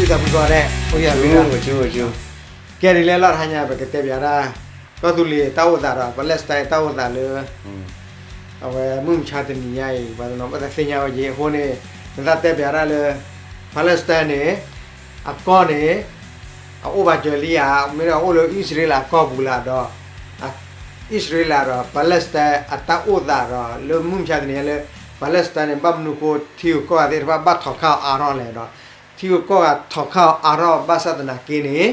ကီၢ်ပူၤကီၢ်ဒဲး အိၣ်ယၤမ့ၢ်ဒၣ် ကဲဒ်လဲၣ်လီၤ တဟါညါ ပကတဲပၠးဒၣ် ကီၢ်သူလ့ၤတၢ်အိၣ်သးဒီး Palestine တၢ်အိၣ်သးလၢ အဝဲမုၢ်မဆါတနံၤညါအံၤ ပှၤတနီၤဘၣ်သးသ့ၣ်ညါဝဲက့ၤ အဃိန့ၣ် နသးတဲပၠးဒၣ်လၢ Palestine န့ၣ် အကီၢ်န့ၣ် အအိၣ်ဘၣ်စၢၤလံဧါ မ့ၢ်ဒီးအိၣ်လၢအံၣ်စရ့လးအကီၢ်ပူၤလၢဒီး အံၣ်စရ့လးဒီး Palestine အတၢ်အိၣ်သးဒီး လၢမုၢ်မဆါတနံၤညါလၢ Palestine န့ၣ် ဘၣ်မနုၤဃိထံဂုၤကီၢ်ဂၤသ့ၣ်တဖၣ်ဘၣ်ထီၣ်ခါအီၤအါထီၣ်လဲၣ်ဒီး ထံဂုၤကီၢ်ဂၤထီၣ်ခါအီၤအါထီၣ်ဘၣ်ဆၣ်သနာ်က့န့ၣ်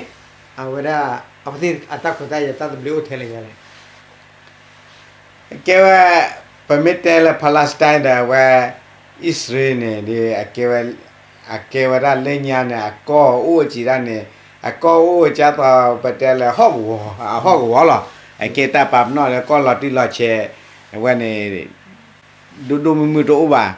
အဝဲဒၣ် အဝဲသ့ၣ်အတၢ်ခွဲးတၢ်ယာ်တၢ်သဘျ့အိၣ်ထဲလဲၣ်ညါလဲၣ် ကဲဝဲ ပမ့ၢ်တဲလၢ Palestine ဒီးဝဲ အံၣ်စရ့လးန့ၣ်ဒီး အကဲဝဲဒၣ်လၢညါန့ၣ် အကီၢ်အိၣ်စံးဒၣ်န့ၣ် အကီၢ်အိၣ်ကၢ်သိးပတဲလၢဟီၣ်ကဝီၤ အဟီၣ်ကဝီၤလီၤ. အကဲတၢ်ပာ်ပနီၣ်လၢကီၢ်လီၤတံၢ်လီၤဆဲး အဝဲန့ၣ် ဒိၣ်ဒိၣ်မုၢ်မုၢ်တအိၣ်ဘၣ်.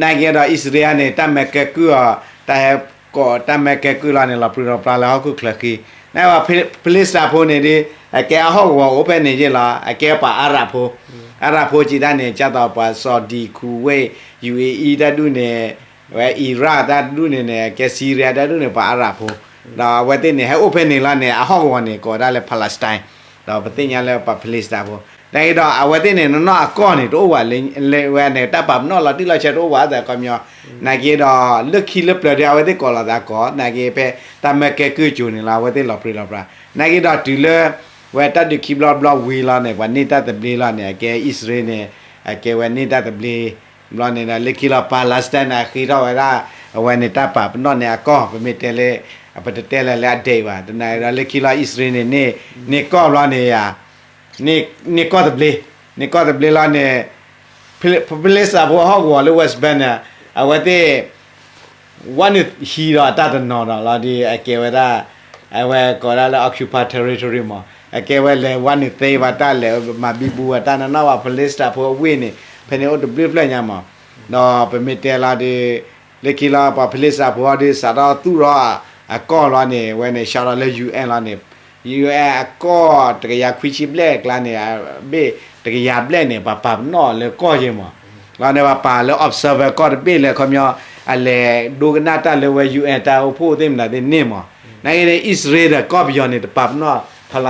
နာ်က့ဒီးအံၣ်စရ့လးန့ၣ် တၢ်မဲာ်ကဲကုၢ်အီၤ တၢ်ဟဲကိးတၢ်မဲာ်ကဲကုၢ်လီၤန့ၣ် လီၤပြံလီၤပြါလၢဟီၣ်ခိၣ်ချၢဃံ. နာ်က့ Palestine ဖိန့ၣ်ဒီး အကဲအဟီၣ်ကဝီၤအိၣ်ဖဲန့ၣ်ယ့ၢ်လီၤ. အကဲပှၤအါရးဖိ, အါရးဖိစံးဒၣ်န့ၣ် ကၢ်သိးပှၤ Saudi, Kuwait, U A E တၢ်ဒူၣ်န့ၣ် ဝဲ Iraq တၢ်ဒူၣ်န့ၣ်န့ၣ် အကဲ Syria တၢ်ဒူၣ်န့ၣ် ပှၤအါရးဖိ, ဒီးအဝဲသ့ၣ်န့ၣ် ဟဲအိၣ်ဖဲန့ၣ်လီၤန့ၣ် အဟီၣ်ကဝီၤန့ၣ် ကိးဝဲဒၣ်လၢ Palestine, ဒီးပသ့ၣ်ညါလၢပှၤ Palestine ဖိ, နာ်က့ဒီးအဝဲသ့ၣ်န့ၣ် နီၢ်နီၢ်အကီၢ်န့ၣ် တအိၣ်ဘၣ်လၢ ဝဲန့ၣ် တၢ်ပာ်ပနီၣ်လီၤတံၢ်လီၤဆဲးတအိၣ်ဘၣ်သးခီပညီ, နာ်က့ဒီး လၢခံလၢပျၢၤဒီး အဝဲသ့ၣ်ကိးလီၤသးကီး, နာ်က့ဖဲတၢ်မဲာ်ကဲကုၢ်ကၠိန့ၣ်လီၤ အဝဲသ့ၣ်လီၤပြံလီၤပြါ, နာ်က့ဒီးတုၤလၢ ဝဲတၢ်ဒုးခံဘျီတဘျီဝံၤလီၤန့ၣ် ပှၤန့ၢ်တၢ်သဘျ့လီၤန့ၣ် အကဲအံၣ်စရ့လးန့ၣ် အကဲဝဲန့ၢ်တၢ်သဘျ့ ဘျီန့ၣ်ဒီး လၢခံလီၤ Palestine န့ၣ် အဃ့ထီၣ်ဝဲဒၣ် အဝဲန့ၣ်တၢ်ပာ်ပနီၣ်န့ၣ်အကီၢ် ပမ့ၢ်တဲလၢ ပတတဲလၢၤလၢအဒဲးအံၤဘၣ် တနာ်ဒီး လၢခံလီၤ အံၣ်စရ့လးန့ၣ် န့ၢ်ကီၢ်ဘျီန့ၣ်ယါ န့ၢ်ကီၢ်သဘျ့, န့ၢ်ကီၢ်သဘျ့လီၤန့ၣ် Palestine ဖိအဟီၣ်ကဝီၤလၢ West Bank န့ၣ် အဝဲသ့ၣ် ဝဲနုာ်ဟံးဒီးအတၢ်တနီၤဒီးလီၤဒီး အကဲဝဲဒၣ် အဝဲကိးဒၣ်လၢ occupied territory မး အကဲဝဲလဲၤဝဲနုာ်သ့ဘၣ်တၢ်လဲၤမၤဘံဘူဘၣ်တၢ်နီၢ်နီၢ်ဘၣ် Palestine ဖိအဝ့ၢ်န့ၣ် ဖဲန့ၣ်အိၣ်တဘျုးဖျၢၣ်ညါမး ဒီးပမ့ၢ်တဲလီၤဒီး လၢခံလီၤ ပှၤ Palestine ဖိအီၤဒီး စးထီၣ်သူၣ်ထီၣ်အကီၢ်လီၤန့ၣ် ဝဲန့ၣ် ဆှၢလီၤလၢ U N လီၤန့ၣ် U N အကီၢ်တကယၤခွံဆံဘျဲၣ်အကျါန့ၣ် ဘ့ၣ်တကယၤဘျဲၣ်န့ၣ် ပှၤပာ်ပနီၣ်လၢကီၢ်ယဲမး လီၤန့ၣ် ပှၤပာ်လၢ observer ကီၢ်တဘ့ၣ်လၢခီပညီ အလဲၤဒိကနၣ်တၢ်လၢဝဲ U N တၢ်အိၣ်ဖှိၣ်သ့ၣ်မတၤသ့ၣ်န့ၣ်မး နာ်က့န့ၣ် အံၣ်စရ့လးဒီးကီၢ်ပယီၤန့ၣ် တပာ်ပနီၣ်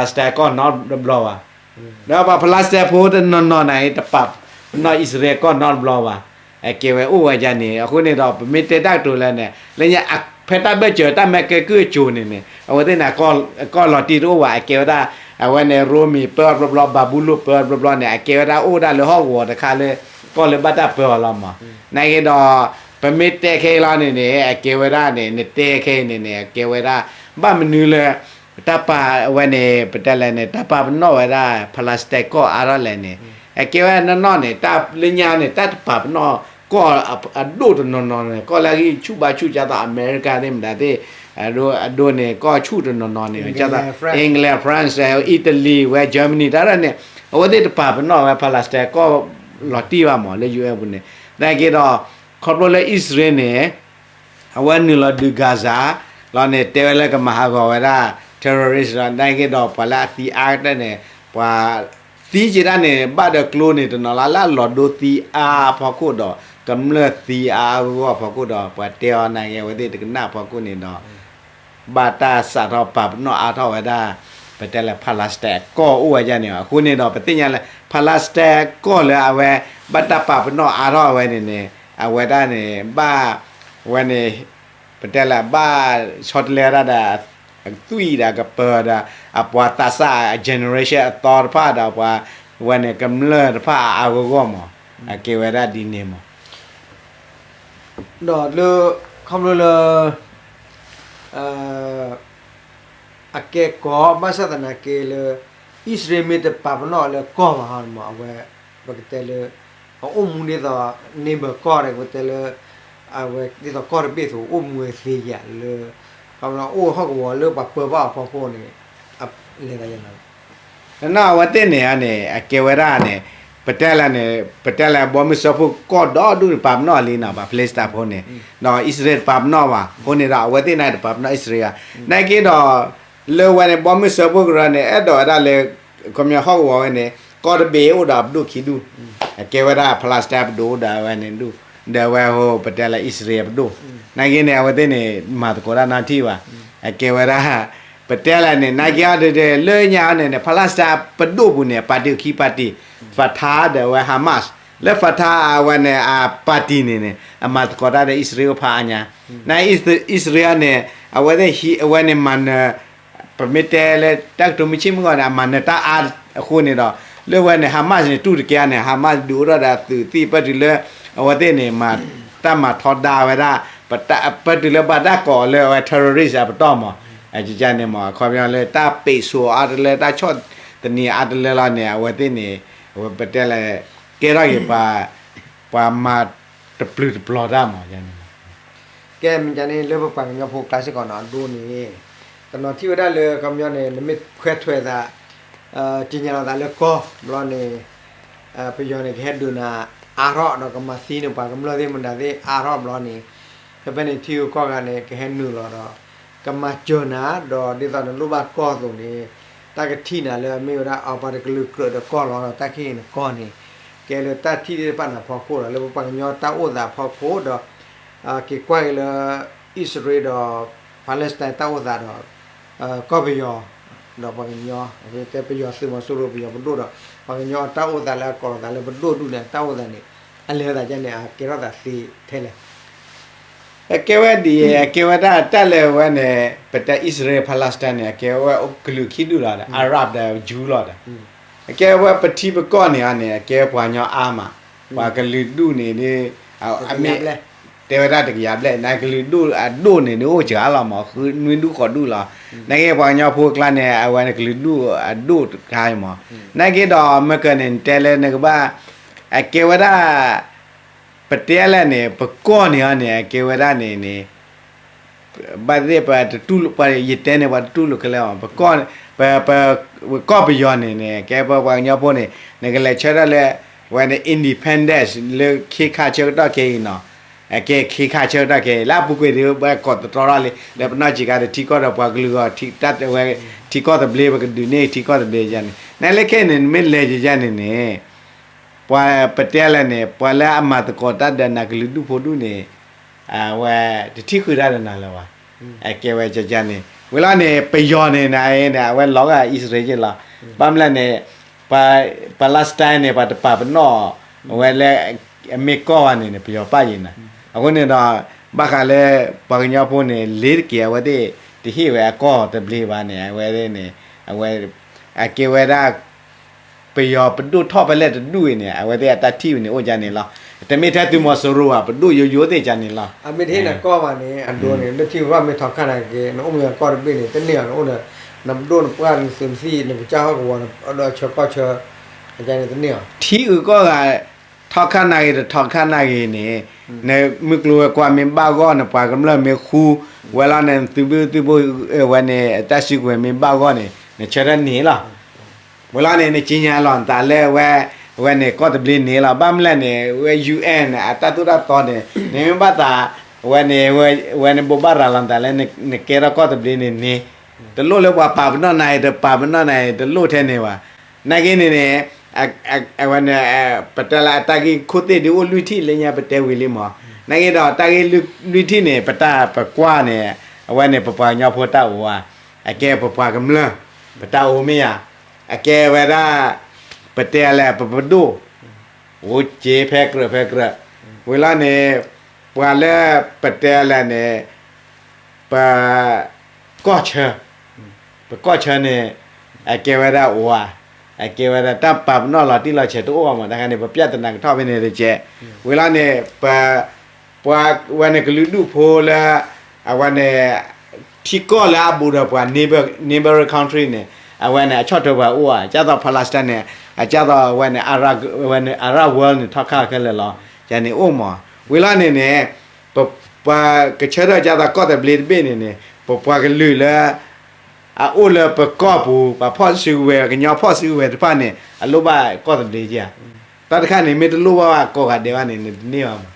Palestine ကီၢ်နီတဘျီဘၣ် ဒီးပှၤ Palestine ဖိတနီၤနီၤန့ၣ် တပာ်ပနီၣ်အံၣ်စရ့လးကီၢ်နီတဘျီဘၣ် အကဲဝဲအိၣ်ဝဲဒၣ်န့ၣ် အဃိန့ၣ်ဒီး ပမ့ၢ်တဲတၢ်ကတိၤလၢန့ၣ် လၢညါ ဖဲတၢ်ဘၢၣ်စၢၤတၢ်မဲာ်ကဲကုၢ်အကၠိၤန့ၣ်န့ၣ် အဝဲသ့ၣ်န့ၣ် ကီၢ်လီၤတံၢ်တအိၣ်ဘၣ် အကဲဝဲဒၣ် အဝဲန့ၣ် ရိမ့ၤပၢအီၤတဘျီဘျီ ဘၤဘူလိၣ်ပၢအီၤတဘျီဘျီန့ၣ် အကဲဝဲဒၣ်အိၣ်ဝဲဒၣ်လၢဟီၣ်ကဝီၤတခါလၢ ကီၢ်လၢဘၣ်တၢ်ပၢအီၤလီၤမး နာ်က့ဒီး ပမ့ၢ်တဲခဲအံၤလီၤန့ၣ်န့ၣ် အကဲဝဲဒၣ်န့ၣ် နတဲခဲအံၤန့ၣ်န့ၣ် အကဲဝဲဒၣ် ဘၣ်မနုၤလၢ တၢ်ပာ်ဝဲန့ၣ် ပတဲလဲၣ်န့ၣ် တၢ်ပာ်ပနီၣ်ဝဲဒၣ် Palestine ကီၢ်အါထီၣ်လဲၣ်န့ၣ် အကဲဝဲနီၢ်နီၢ်န့ၣ် တၢ်လၢညါန့ၣ် တၢ်တပာ်ပနီၣ်ကီၢ်အဒိၣ်တနီၤနီၤန့ၣ် ကီၢ်လၢအဂံၢ်ဆူၣ်ဘါဆူၣ် ကၢ်သိးအမဲရကၤသ့ၣ်မတၤသ့ၣ် အဒိန့ၣ် ကီၢ်ဆူၣ်တနီၤနီၤန့ၣ် ကၢ်သိး England, France, Italy ဝဲ Germany တၢ်ရဲၣ်န့ၣ် အဝဲသ့ၣ်တပာ်ပနီၣ်ဝဲ Palestine ကီၢ်လီၤတံၢ်ဘၣ်မး လၢ U N ပူၤန့ၣ် နာ်က့ဒီး ခီဖျိလၢအံၣ်စရ့လးန့ၣ် အဝဲနုာ်လီၤဒုး Gaza လီၤန့ၣ် တဲဝဲလၢကမၤဟးဂီၤဝဲဒၣ် terrorist ဒီး နာ်က့ဒီး ပှၤလၢအသံအါကတၢၢ်န့ၣ် ပှၤသံက့ၤဒၣ်န့ၣ် ဘၣ်ဒီးကျိန့ၣ် တနီၤလၢ်လၢ် လီၤဒိသံအါဖီခိၣ်ဒီး ကမျၢၢ်သံအါအါဂီၢ်ဂီၢ်ဖီခိၣ်ဒီး ပှၤတဲအီၤနာ်က့ အဝဲသ့ၣ်တကနၣ်ဖီခိၣ်န့ၣ်ဒီး ဘၣ်တၢ်စးထီၣ်ပာ်ပနီၣ်အါထီၣ်ဝဲဒၣ် ပတဲလၢ Palestine ကီၢ်အိၣ်ဝဲဒၣ်န့ၣ် အဃိန့ၣ်ဒီး ပသ့ၣ်ညါလၢ Palestine ကီၢ်လၢအဝဲ ဘၣ်တၢ်ပာ်ပနီၣ်အါထီၣ်ဝဲန့ၣ်န့ၣ် အဝဲဒၣ်န့ၣ် ဘၣ် ဝဲန့ၣ် ပတဲလၢ ဘၣ်ဆီတလဲဝဲဒၣ်ဒီး သွံၣ်ဒီးကပၢၤဒီး အပှၤသးစၢ် generation အသီတဖၣ်ဒီး ပှၤဝဲန့ၣ် ကမျၢၢ်တဖၣ်အါအါဂီၢ်ဂီၢ်မး အကဲဝဲဒၣ်ဒ်န့ၣ်မး ဒီးလၢ ခီဖျိလၢ အကဲကီး ဘၣ်ဆၣ်သနာ်က့လၢ အံၣ်စရ့လးမ့ၢ်တပာ်ပနီၣ်လၢကီၢ်ဘၣ်ဟီန့ၣ်မး အဝဲ ပကတဲလၢ အအိၣ်မူဒ်သိး neighbor ကီၢ်ဒီး ပကတဲလၢ အဝဲဒ်သိးကီၢ်တဘ့ၣ်အသိး အိၣ်မူဝဲသ့ယၤလၢ ခီဖျိအိၣ်ဟီၣ်ကဝီၤလၢပှၤပၢဘၣ်အီၤဖီခိၣ်န့ၣ် လဲၤသးယဲၢ်လီၤ နီၢ်နီၢ်အဝဲသ့ၣ်န့ၣ်န့ၣ် အကဲဝဲဒၣ်န့ၣ် ပတဲလဲၣ်န့ၣ် ပတဲလဲၣ်ဘီမုၢ်စၢဖှိၣ်ကီၢ်ဒီဒူၣ်န့ၣ် ပာ်ပနီၣ်လံနီၤ ပှၤ Palestine ဖိန့ၣ် ဒီးအံၣ်စရ့လးတပာ်ပနီၣ်ဘၣ် အဃိန့ၣ်ဒီး အဝဲသ့ၣ်န့ၣ်တပာ်ပနီၣ်အံၣ်စရ့လးဘၣ် နာ်က့ဒီး လၢဝဲန့ၣ် ဘီမုၢ်စၢဖှိၣ်ကရၢန့ၣ် အဲၣ်ဒိးဝဲဒၣ်လၢ ခီပညီဟီၣ်ကဝီၤဝဲန့ၣ် ကီၢ်တဘ့ၣ်အိၣ်ဒီးပဒိၣ်ခံဒူၣ် အကဲဝဲဒၣ် Palestine ပဒိၣ်အိၣ်ဒီးဝဲန့ၣ်ဒူၣ် ဒီးအဝဲဟိ ပတဲလၢအံၣ်စရ့လးပဒိၣ်, နာ်က့န့ၣ် အဝဲသ့ၣ်န့ၣ် မၤသကိးတၢ်နီတထံၣ်ဘၣ်. အကဲဝဲဒၣ် ပတဲလၢန့ၣ် နာ်က့အီၤဒီး လၢညါအီၤန့ၣ်န့ၣ် Palestine ပဒိၣ်ပူၤန့ၣ် ပၣ်တံၣ်ခံပၣ်တံၣ်, Fatah ဒီးအဝဲ Hamas, လၢ Fatah အဝဲန့ၣ် အပၣ်တံၣ်န့ၣ်န့ၣ် အမၤသကိးတၢ်ဒီးအံၣ်စရ့လးဖးအါညါ, နာ်က့အံၣ်စရ့လးန့ၣ် အဝဲသ့ၣ်ဟံး အဝဲန့ၣ်မၤနၢၤ ပမ့ၢ်တဲလၢတၢ်ကတိၤမုၢ်ဆ့ၣ်မုၢ်ဂီၤန့ၣ် အမၤနၢၤတၢ်အါအဃိန့ၣ်ဒီး လၢဝဲန့ၣ် Hamas န့ၣ် တူၢ်တကဲန့ၣ် Hamas ဒုးအိၣ်ထီၣ်ဒီးသုးသ့ၣ် ပၢၢ်တုၤလၢ အဝဲသ့ၣ်န့ၣ် မၤတၢ်မၤထီဒါဝဲဒၣ် ပၢၢ်တုၤလၢဘၣ်တၢ်ကိးလၢအဝဲ terrorist အပတီၢ်မး, န့ၣ်မး အခီပညီလၢတၢ်ပ့းစိအါတလၢ တၢ်ဆီၣ်သနံးအါတလၢလီၤန့ၣ် အဝဲသ့ၣ်န့ၣ် အဝဲပတဲလၢ ကဲထီၣ်က့ၤ ပှၤမၤတပျုာ်တပျီၤတၢ်မးန့ၣ် ကဲမ့ၢ်ကန့ၣ် လၢပပှၤကညီဖိကျါစ့ၢ်ကီးနီၤ အဒိန့ၣ် တနီၤထံၣ်ဝဲဒၣ်လၢ ခီပညီန့ၣ် နမ့ၢ်ခွဲးထွဲးသး က့ညါလီၤသးလၢကီၢ်ဘျီန့ၣ် ပယီၤန့ၣ် ကဟဲဒုးနၤအါထီၣ် ဒီးကမၤသံန့ၣ် ပှၤကမျၢၢ်သ့ၣ်မတၤသ့ၣ်အါထီၣ်ဘျီန့ၣ် ဖဲဖဲန့ၣ်ထံဂုၤကီၢ်ဂၤန့ၣ် ကဟဲနုာ်လီၤဒီး ကမၤစၢၤနၤ ဒီးဒ်သိးနလိၣ်ဘၣ်ကီၢ်အသိးန့ၣ် တၢ်ကထံၣ်နၤလၢအမ့ၢ်ဝဲဒၣ် အပှၤတကလုာ်ကြၢးဒီးကီၢ်လီၤဒီး တၢ်ခဲအံၤန့ၣ်ကီၢ်န့ၣ် ကဲလၢတၢ်ထံၣ်သ့ၣ်တဖၣ်န့ၣ်အဖီခိၣ်ဒီး လၢပပှၤကညီတၢ်အိၣ်သးအဖီခိၣ်ဒီး က့ၤကွၢ်က့ၤလၢ အံၣ်စရ့လးဒီး Palestine တၢ်အိၣ်သးဒီး ကီၢ်ပယီၤ ဒီးပှၤကညီ တဲပယီၤသုးမီၤစိရိၤပယီၤပဒိၣ်ဒီး ပှၤကညီတၢ်အိၣ်သးလၢအကိးလီၤသးလၢပဒိၣ်ဒူၣ်န့ၣ် တၢ်အိၣ်သးန့ၣ် အလဲၤသးဒ်န့ၣ် အကဲထီၣ်သးသ့ထဲလဲၣ် အကဲဝဲဒ်အံၤ အကဲဝဲဒၣ်တၢ်လၢဝဲန့ၣ် ပတဲအံၣ်စရ့လး Palestine န့ၣ် အကဲဝဲကလုာ်ခံဒူၣ်လီၤဒီး Arab ဒီး Jew လီၤဒီး အကဲဝဲပထံပကီၢ်န့ၣ်အီၤန့ၣ် အကဲပှၤကညီအါမး ပှၤကလုာ်ဒူၣ်န့ၣ်ဒ် အမ့ၢ် တဲဝဲဒၣ်တကယၤဘျဲၣ် နကလုာ်ဒူၣ်အဒိၣ်န့ၣ်ဒ်အိၣ်စှၤလီၤမး ဃုနွံဒူၣ်ဃိးဒူၣ်လီၤ. နာ်က့ပှၤကညီဖိအကျါန့ၣ် အဝဲန့ၣ်ကလုာ်ဒူၣ်အဒိၣ်တခါမး နာ်က့ဒီးမ့ၢ်ကန့ၣ် နတဲလၢနကဘၣ် အကဲဝဲဒၣ် ပတဲလဲၣ်န့ၣ် ပကီၢ်န့ၣ်အီၤန့ၣ် အကဲဝဲဒၣ်န့ၣ်န့ၣ် ဘၣ်သ့ၣ်ပတတူၢ်လိာ် ပှၤယတဲန့ၣ် ပှၤတတူၢ်လိာ်ခဲလၢာ်အီၤ ပ ပကီၢ်ပယီၤန့ၣ်န့ၣ် ကဲပပှၤကညီဖိန့ၣ် နကလဲၤဆၢထၢၣ်လၢ ဝဲန့ၣ် independence လၢခ့ခါဆၢကတီၢ်ခဲအံၤနီၤ အကဲခ့ခါဆၢကတီၢ်ခဲအံၤ လၢအပူၤကွံာ်ဒ်ဝဲကိးသတြီထီၣ်လံ လၢပနီၢ်ဆံးခါဒီးထံကီၢ်ဒီးပှၤကလုာ်ဂီၢ် တၢ်ဝဲ ထံကီၢ်သဘျ့ ပကဒုးန့ၢ်ထံကီၢ်သဘျ့ယါန့ၣ် နလၢခဲအံၤန့ၣ် နမ့ၢ်လဲၤယါန့ၣ်န့ၣ် ပှၤပတဲလဲၣ်န့ၣ် ပှၤလၢအမၤသကိးတၢ်ဒီးနၤကလုာ်ဒူၣ်ဖိဒူၣ်န့ၣ် အဝဲတထံၣ်ဃုာ်တၢ်ဒီးနၤလၢၤဘၣ်. အကဲဝဲကန့ၣ် ဝံၤလီၤန့ၣ် ပယီၤန့ၣ် နအံၤန့ၣ် အဝဲလီၤဂာ်အံၣ်စရ့လးက့လီၤ. ဘၣ်မနုၤလဲၣ်န့ၣ် Palestine န့ၣ် ပှၤတပာ်ပနီၣ် အဝဲလၢ အမ့ၢ်ကီၢ်ဘၣ်န့ၣ်န့ၣ် ပယီၤပာ်ယံၤနၤ. အဃိန့ၣ်ဒီး ဘၣ်ဃးလၢ ပှၤကညီဖိန့ၣ် လ့ၤတက့ၢ် အဝဲသ့ၣ်တဟ့ၣ်ဝဲအကီၢ်သဘျ့ဘၣ်န့ၣ် အဝဲန့ၣ် အဝဲ အကဲဝဲဒၣ် ပယီၤပဒိၣ်ထီၣ်ဖဲလဲၣ်တဒူၣ်အံၤန့ၣ် အဝဲသ့ၣ်အတၢ်ထံၣ်ဝဲန့ၣ်အိၣ်ယါန့ၣ်လီၤ. တမ့ၢ်ထဲသုးမီၤစိရိၤဘၣ် ပဒိၣ်ယိယိသ့ၣ်ယါန့ၣ်လီၤ. အမ့ၢ်တဟ့ၣ်နၤကီၢ်ဘၣ်န့ၣ် အဒိန့ၣ် လၢထံဂုၤကီၢ်ဂၤမ့ၢ်ထီခါနၤက့ၤ နအိၣ်မ့ၢ်ကီၢ်တဘ့ၣ်န့ၣ် တန့ၢ်အီၤ နအိၣ်ဒီး နပဒိၣ်နပှၢ်နသုးနသံၣ် နကစၢ်ဟီၣ်ကဝီၤ နအီၣ်ဒီးဆၢကီၢ်ဆၢ အန့ၣ်တန့ၢ်အီၤ ထံဂုၤကီၢ်ဂၤ ထီခါနၤဂ့ၤ တထီခါနၤဂ့ၤန့ၣ် နမုၢ်ကျိၤဝဲၤကွာ်မ့ၢ်ဘၣ်ဂီၢ် နပှၤကမျၢၢ်မ့ၢ်ဃူ ဝဲလီၤန့ၣ် နသုးဘုသုးဘိ ဝဲန့ၣ် အတၢ်စုကဝဲၤမ့ၢ်ဘၣ်ဂီၢ်န့ၣ် နဆၢထၢၣ်န့ၢ်လီၤ. ဝံၤလီၤန့ၣ် နက့ညါလီၤနသးလၢဝဲ ဝဲန့ၣ်ကီၢ်သဘျ့န့ၣ်လီၤ. ဘၣ်မနုၤလဲၣ်န့ၣ် ဝဲ UN န့ၣ် အတၢ်သိၣ်တၢ်သီန့ၣ် နမ့ၢ်ဘၣ်သး ဝဲန့ၣ် ဝဲန့ၣ်ဘိးဘၣ်ရၤလီၤနသးလၢ နကဲထီၣ်ကီၢ်သဘျ့န့ၣ်န့ၣ် တလိၣ်လၢပှၤပာ်ပနီၣ်နၤအံၤ တပာ်ပနီၣ်နၤအံၤ တလိၣ်ထဲန့ၣ်ဘၣ်. နာ်က့န့ၣ်န့ၣ် အဝဲန့ၣ် ပတဲလၢအတၢ်ဂ့ၢ်ခိၣ်သ့ၣ်ဒုးအိၣ်လွံၢ်ထံၣ်လၢညါပတဲဝံၤလံမး. နာ်က့ဒီးတၢ်ဂ့ၢ်လွံၢ်ထံၣ်န့ၣ် ပတၢ်ပကွၢ်န့ၣ် အဝဲန့ၣ်ပပှၤကညီဖိတၢ်အိၣ်ဧါ, အကဲပပှၤကမျၢၢ် ပတၢ်အိၣ်မ့ၢ်ဧါ, အကဲဝဲဒၣ် ပတဲလဲၣ် ပပဒိၣ် အိၣ်က့ဖဲကြၢးဖဲကြၢး ဝံၤလီၤန့ၣ် ပှၤလၢပတဲလဲၣ်န့ၣ် ပ ကီၢ်ဆၢ ပကီၢ်ဆၢန့ၣ် အကဲဝဲဒၣ်အိၣ်ဧါ, အကဲဝဲဒၣ်တၢ်ပာ်ပနီၣ်လီၤတံၢ်လီၤဆဲးတအိၣ်ဘၣ်မး တခါန့ၣ် ပပြဿနာကထီၣ်ဖဲန့ၣ်တက့ၢ်. ဝံၤလီၤန့ၣ် ပ ပှၤဝဲန့ၣ်ကလုာ်ဒူၣ်ဖိလၢ အဝဲန့ၣ် ထံကီၢ်လၢအဘူးဒီးပှၤ neighbor, neighboring country န့ၣ် အဝဲန့ၣ် အဆီၣ်ထွဲပှၤအိၣ်ဧါ, ဒ်သိး Palestine န့ၣ် အဒ်သိးဝဲန့ၣ် အဝဲန့ၣ် Arab world န့ၣ် ထီၣ်ခါခဲလၢာ်လီၤ. ယန့ၣ်အိၣ်မး. ဝံၤလီၤန့ၣ်န့ၣ် ပပှၤကဆၢထၢၣ်ဒ်သိးကီၢ်သဘျ့တဘ့ၣ်န့ၣ်န့ၣ် ပပှၤကလုာ်လၢ အအိၣ်လၢပကီၢ်ပူၤ ပှၤဖီၣ်စုကဝဲၤ ကညီဖီၣ်စုကဝဲၤတဖၣ်န့ၣ် အလိၣ်ဘၣ်ကီၢ်သဘျ့ဧါ. တၢ်တခါန့ၣ် မ့ၢ်တလိၣ်ဘၣ်ဘၣ်ကိးဂၤဒဲးဘၣ်န့ၣ် နတန့ၢ်ဘၣ်မး.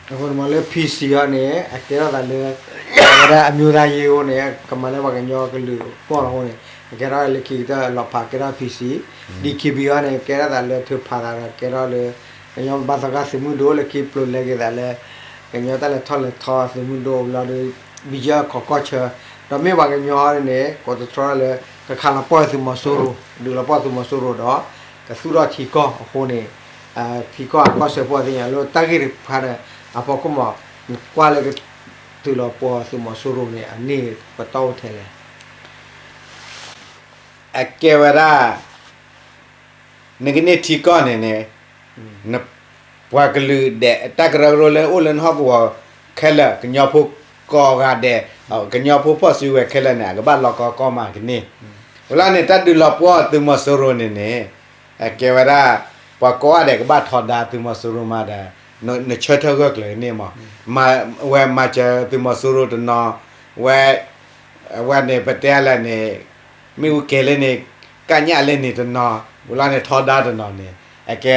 အဃိန့ၣ်မးလၢ PC အီၤန့ၣ် အကဲထီၣ်သးလၢ အဝဲဒၣ် အမျိုးသားရေး အဃိန့ၣ် ကမၤလၢပှၤကညီကလုာ်ကီၢ်လီၤအဃိန့ၣ် အကဲထီၣ်လၢခံကတၢၢ်လီၤဖးကဲထီၣ် PC, DKBA အီၤန့ၣ် ကဲထီၣ်သးလၢထုးဖးသးဒီးကဲထီၣ်လၢ ကညီဘါသီခါသုးမုၢ်ဒိၣ်လၢခံပျိာ်လဲက့ၤသးလၢ ကညီတၢ်လဲၤထီၣ်လဲၤထီသုးမုၢ်ဒိၣ်လီၤဒီး ဘံယၢခီၣ်ကီၢ်ဆၢ ဒီးမ့ၢ်ပှၤကညီန့ၣ် ကိးတတြီလၢ ကခးလီၤပှီၢ်သုးမီၤစိရိၤ ဒုးလီၤပှီၢ်သုးမီၤစိရိၤဒီး ကသူၣ်ထီၣ်ထံကီၢ်အဃိန့ၣ် ထံကီၢ်အကီၢ်စဲၣ်ဖိသ့ၣ်ညါလၢတၢ်ဂ့ၢ်တခါဒီး အဖီခိၣ်မး နကွၢ်လၢကတုၤလီၤပှီၢ်သုးမီၤစိရိၤန့ၣ် အန့ၢ်ပတီၢ်အိၣ်ထဲလဲၣ် အကဲဝဲဒၣ် နကန့ၢ်ထံကီၢ်န့ၣ်န့ၣ် နပှၤကလုာ်ဒဲး တၢ်ကရၢကရိလၢအိၣ်လၢနဟီၣ်ကဝီၤခဲလၢာ် ကညီဖိကိးဂၤဒဲး ကညီဖိဖီၣ်စုကဝဲၤခဲလၢာ်န့ၣ် အကဘၣ်လီၤကီကီၢ်မးကန့ၢ် ဝဲလၢန့ၣ် တၢ်ဒုးလီၤပှီၢ်သုးမီၤစိရိၤန့ၣ်န့ၣ် အကဲဝဲဒၣ် ပှၤကိးဂၤဒဲးကဘၣ်ထီဒါသုးမီၤစိရိၤမးဒီး နဆၢထၢၣ်ဂၢၢ်ကျၢၤကန့ၢ်မး မၤဝဲမၤစၢၤသုးမီၤစိရိၤတနီၤ ဝဲ အဝဲန့ၣ် ပတဲလဲၣ်န့ၣ် မ့ၣ်အူကဲၤလၢန့ၣ် ကညးလၢန့ၣ်တနီၤ ဝံၤလီၤန့ၣ်ထီဒါတနီၤန့ၣ် အကဲ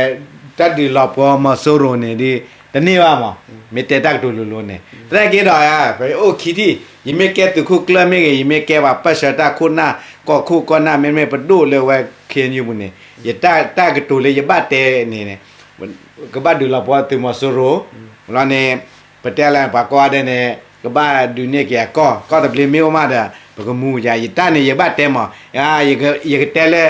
တၢ်ဒုးလီၤပှီၢ်မီၤစိရိၤန့ၣ်ဒ် တန့ၢ်ဘၣ်မး မ့ၢ်တဲတၢ်ကတိၤလိၤလိၤန့ၣ် သနာ်က့ဒီး ပအိၣ်ခံထံၣ် ယမ့ၢ်ကဲသုးခိၣ်ကျၢၢ်မ့ၢ်ဂ့ၤ ယမ့ၢ်ကဲပှၤပၢၢ်ဆၢတၢ်ခိၣ်နၢ် ကီၢ်ခိၣ်ကီၢ်နၢ် မ့မ့ၢ်ပဒိၣ်လၢဝဲ ခ့ၣ်အဲၣ်ယူၣ်ပူၤန့ၣ် ယတၢ်ကတိၤလၢယဘၣ်တဲန့ၣ် ကဘၣ်ဒုးလီၤပှီၢ်သုးမီၤစိရိၤ လီၤန့ၣ် ပတဲလၢပှၤကိးဂၤဒဲးန့ၣ် ကဘၣ်ဒုးန့ၢ်က့ၤအကီၢ် ကီၢ်တဘျ့မ့ၢ်အိၣ်မးဒီး ပကမူယၤ ယတၢ်န့ၣ် ယဘၣ်တဲမး ယကတဲလၢ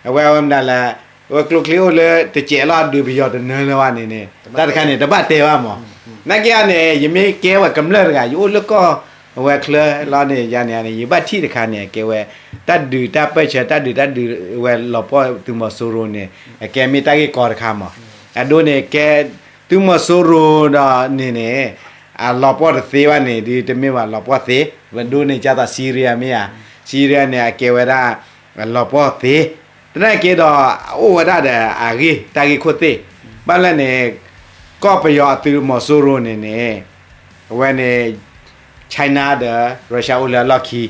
အဝဲအဝဲမတၤလဲၣ် အဝဲကျိချံအိၣ်လၢတစဲးလီၤ ဒုးပယီၤတနၢၤလၢၤဘၣ်န့ၣ်န့ၣ် တၢ်တခါန့ၣ် တဘၣ်တဲဘၣ်မး နာ်က့အန့ၣ် ယမ့ၢ်ကဲဝဲကမျၢၢ်တဂၤ ယအိၣ်လၢကီၢ်အဝဲချၢလီၤန့ၣ် ယၤန့ၣ်န့ၣ် ယဘၣ်ထံၣ်တခါန့ၣ် အကဲဝဲ တၢ်ဒုးတၢ်ပၢၢ်ဆၢ တၢ်ဒုးတၢ်ဒုးဝဲလီၤပှီၢ်သုးမီၤစိရိၤန့ၣ် အကဲမ့ၢ်တၢ်ဂ့ၢ်ကီတခါမး အဒိန့ၣ် ကဲ သုးမီၤစိရိၤဒီးန့ၣ်န့ၣ် အလီၤပှီၢ်တသ့ဘၣ်န့ၣ် ဒ်တမ့ၢ်ဘၣ်လီၤပှီၢ်သ့ ပဒိန့ၣ် ကၢ်သး Syria မ့ၢ်ဧါ Syria န့ၣ် အကဲဝဲဒၣ် လီၤပှီၢ်သ့ သနာ်က့ဒီး အိၣ်ဝဲဒၣ်ဒီးအဂ့ၢ် တၢ်ဂ့ၢ်ခိၣ်သ့ၣ် ဘၣ်လဲၣ်န့ၣ် ကီၢ်ပယီၤအသုးမီၤစိရိၤန့ၣ်န့ၣ် အဝဲန့ၣ် China ဒီး Russia အိၣ်လၢအလီၢ်ခံ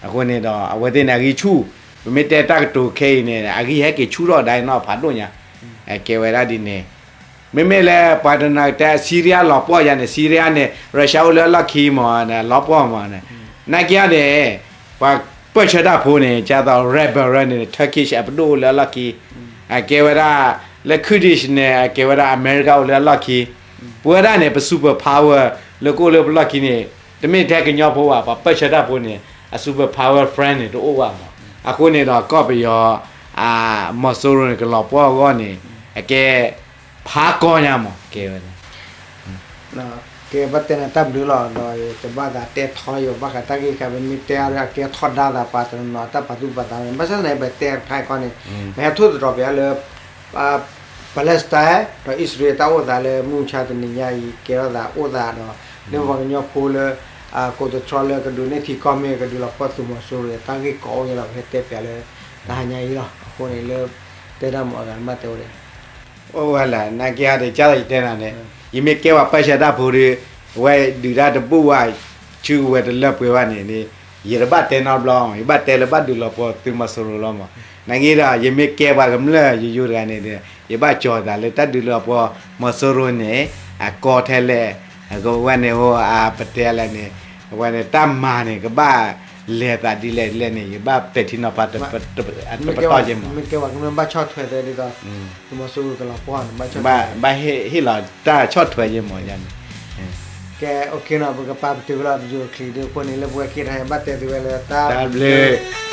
အဃိန့ၣ်ဒီး အဝဲသ့ၣ်န့ၣ်အဂံၢ်ဆူၣ် ပမ့ၢ်တဲတၢ်ကတိၤခဲအံၤန့ၣ် အဂံၢ်ဟဲက့ၤဆူၣ်ထီၣ်ဒၣ်နီၢ်ဖးဒိၣ်ညါ ကဲဝဲဒၣ်ဒ်န့ၣ် မ့မ့ၢ်လၢပှၤတနီၤတဲ Syria လီၤပှီၢ်ယၤန့ၣ် Syria န့ၣ် Russia အိၣ်လၢအလီၢ်ခံမးန့ၣ် လီၤပှီၢ်မးန့ၣ် နာ်က့န့ၣ် ပှၤပၢၢ်ဆၢတၢ်ဖိန့ၣ် ကၢ်သး rebel န့ၣ် Turkish အပဒိၣ်အိၣ်လၢအလီၢ်ခံ အကဲဝဲဒၣ် လၢ Kurdish န့ၣ် အကဲဝဲဒၣ် အမဲရကၤအိၣ်လၢအလီၢ်ခံ ပဝဲဒၣ်န့ၣ် ပ super power လၢကအိၣ်လၢပလီၢ်ခံန့ၣ် တမ့ၢ်ထဲကညီဖိဘၣ် ပှၤပၢၢ်ဆၢတၢ်ဖိန့ၣ် အ super power friend န့ၣ် တအိၣ်ဘၣ်မး အဃိန့ၣ်ဒီးကီၢ်ပယီၤ အ မီၤစိရိၤန့ၣ် ကလီၤပှီၢ်အဂီၢ်န့ၣ် အကဲ ဖးကီညါမး ကဲဝဲန့ၣ် ကဲဘၣ်တဲနၤတၢ်ဘျုးလီၤ ဒီးယတဘၣ်သးတဲထီယိာ်ဘၣ်ဃးတၢ်ဂ့ၢ်ခါ ပမ့ၢ်တဲအါဒီးအကဲထီဒါသးပှၤတနီၤနီၤ တၢ်ပာ်သူၣ်ပာ်သးန့ၣ် ဘၣ်ဆၣ်သနာ်က့ ပတဲတခါအံၤခီန့ၣ် ပဟဲထိၣ်သတြီၤပယီၤလၢ Palestine ဒီးအံၣ်စရ့လးတၢ်အိၣ်သးလၢမုၢ်မဆါတနံၤညါအံၤ ကဲထီၣ်သးအိၣ်သးဒီး လၢပှၤကညီဖိလၢ ကိးတတြီလၢကဒုးန့ၢ်ထံကီၢ်မ့ၢ် ကဒုးလီၤပှီၢ်သုးမီၤစိရိၤ တၢ်ဂ့ၢ်ကီအိၣ်ညါလီၤ ပဟဲတဲပၠးလၢ တဟါညါအံၤလီၤ အဃိန့ၣ်လၢ တဲတၢ်မၤအဂၤနမ့ၢ်တဲဝဲဒၣ် အိၣ်ဝဲလဲၣ် နာ်က့အါဒံး ကၢ်သးယတဲနၤန့ၣ် ယမ့ၢ်ကဲပှၤပၢၢ်ဆၢတၢ်ဖိဒီး အဝဲဒုးတၢ်တဘူၣ်ဘၣ် ဆူဝဲတလၢပှဲၤဘၣ်န့ၣ် ယတဘၣ်တဲနီတဘျီ ယဘၣ်တဲလၢဘၣ်ဒုးလီၤပှီၢ်သုးမီၤစိရိၤလီၤမး နာ်က့ဒီး ယမ့ၢ်ကဲပှၤကမျၢၢ်ယိယိတဂၤန့ၣ်ဒီး ယဘၣ်ကၠီၤသးလၢတၢ်ဒုးလီၤပှီၢ်မီၤစိရိၤန့ၣ် အကီထဲလဲၣ် အဝဲန့ၣ်ဟိ အပတဲလဲၣ်န့ၣ် အဝဲန့ၣ် တၢ်မၤန့ၣ် ကဘၣ်လဲၤသးဒ်လဲၣ်ဒ်လဲၣ်န့ၣ် ယဘၣ်ပဲာ်ထံနီၤဖးတပတီၢ်က့မး မ့ၢ်ကဲပှၤကမျၢၢ်ဘၣ်ဆီၣ်ထွဲသ့ဒ်သိး သုးမီၤစိရိၤကလီၤပှီၢ်န့ၣ် ဘၣ် ဘၣ်ဟ့ၣ်လီၤတၢ်ဆီၣ်ထွဲက့မးန့ၣ် ကဲ okay နီၤ ပကပာ်ပတုာ်ဝဲလီၤ video clip ဒ်အဃိန့ၣ် လၢပဝဲက့ၤတဟါအံၤ ဘၣ်တဲသုဝဲလၢတၢ်ဘျုး